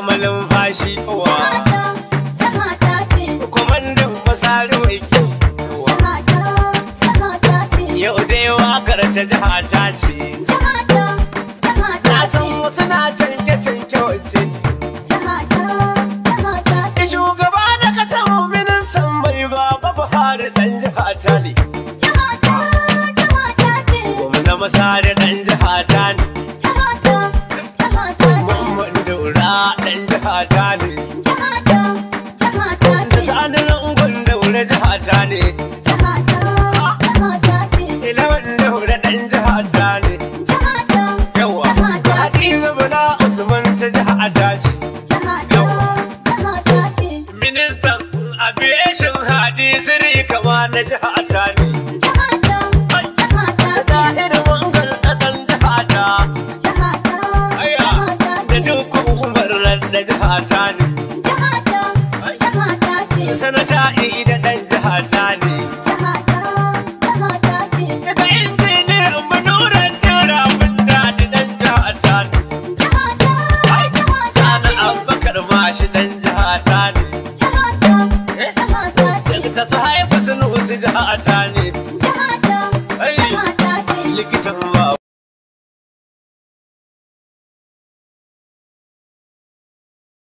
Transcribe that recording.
Malumfashi. Jihata, jihata ce. Kwamandan Masari mai kyau. Jihata, jihata ce. Yau dai wakar ta jiha ta ce. Jihata, jihata Na ce. san wasu na canke-canke wacce ce. Jihata, jihata ce. Shugaba na kasar mu ministan mai Baba Buhari dan jiha ta ne. Jihata, jihata ce. Gwamna Masari dan jiha ta ne. Jihata, jihata ce. Mamman Daura dan jiha ta ne. Jihata, jihata ce. Sani Zangon Daura jiha ta ne. Jihata, jihata ce. Ilawan Daura dan jiha ta ne. Jihata, Yawa. jihata ce. Hadiza Bala Usman ta jiha ta ce. Jihata, jihata ce. Ministan Aviation Hadi Siri kama na jiha ta ne. Jihata, jihata ce. Tahir Mangal ɗan jiha ta. Jihata, Aya. jihata Da ce. dukkan Umar da jiha ta ne. Jihata, jihata ce. Sanata Ida ɗan jiha ta ne. Jihata, jihata ce. Daga injiniyan Manuran Tura mun daɗi ɗan jiha ta ne. Jihata, jihata Sani ce. Abubakar mashi ɗan jiha ta ne. Jihata, jihata ce. Ta su haifa sunusi jiha ta.